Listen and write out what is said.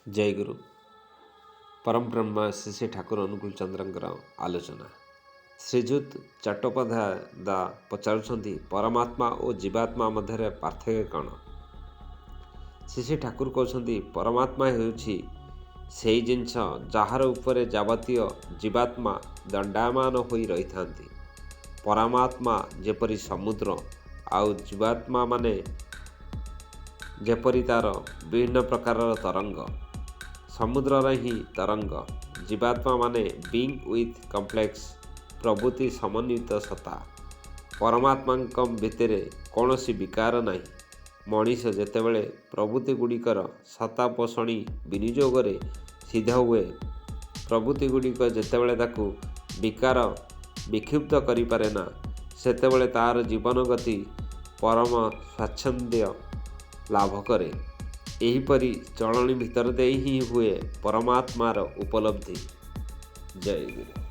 ଜୟଗୁରୁ। ପରମବ୍ରହ୍ମ ଶ୍ରୀ ଶ୍ରୀ ଠାକୁର ଅନୁକୂଳ ଚନ୍ଦ୍ରଙ୍କର ଆଲୋଚନା। ଶ୍ରୀଯୁକ୍ତ ଚଟ୍ଟୋପାଧ୍ୟାୟ ଦା ପଚାରୁଛନ୍ତି, ପରମାତ୍ମା ଓ ଜୀବାତ୍ମା ମଧ୍ୟରେ ପାର୍ଥକ୍ୟ କ'ଣ? ଶ୍ରୀ ଶ୍ରୀ ଠାକୁର କହୁଛନ୍ତି, ପରମାତ୍ମା ହେଉଛି ସେଇ ଜିନିଷ ଯାହାର ଉପରେ ଯାବତୀୟ ଜୀବାତ୍ମା ଦଣ୍ଡାୟମାନ ହୋଇ ରହିଥାନ୍ତି। ପରମାତ୍ମା ଯେପରି ସମୁଦ୍ର, ଆଉ ଜୀବାତ୍ମା ମାନେ ଯେପରି ତା'ର ବିଭିନ୍ନ ପ୍ରକାରର ତରଙ୍ଗ। ସମୁଦ୍ରର ହିଁ ତରଙ୍ଗ। ଜୀବାତ୍ମା ମାନେ ବିଙ୍ଗ ୱିଥ୍ କମ୍ପ୍ଲେକ୍ସ ପ୍ରବୃତ୍ତି ସମନ୍ୱିତ ସତ୍ତା। ପରମାତ୍ମାଙ୍କ ଭିତରେ କୌଣସି ବିକାର ନାହିଁ। ମଣିଷ ଯେତେବେଳେ ପ୍ରବୃତ୍ତି ଗୁଡ଼ିକର ସତ୍ତା ପୋଷଣୀ ବିନିଯୋଗରେ ସିଦ୍ଧ ହୁଏ, ପ୍ରବୃତ୍ତି ଗୁଡ଼ିକ ଯେତେବେଳେ ତାକୁ ବିକାର ବିକ୍ଷୁବ୍ଧ କରିପାରେ ନା, ସେତେବେଳେ ତା'ର ଜୀବନ ଗତି ପରମ ସ୍ୱାଚ୍ଛନ୍ଦ୍ୟ ଲାଭ କରେ। ଏହିପରି ଚଳଣି ଭିତର ଦେଇ ହିଁ ହୁଏ ପରମାତ୍ମାର ଉପଲବ୍ଧି। ଜୟ ଗୁରୁ।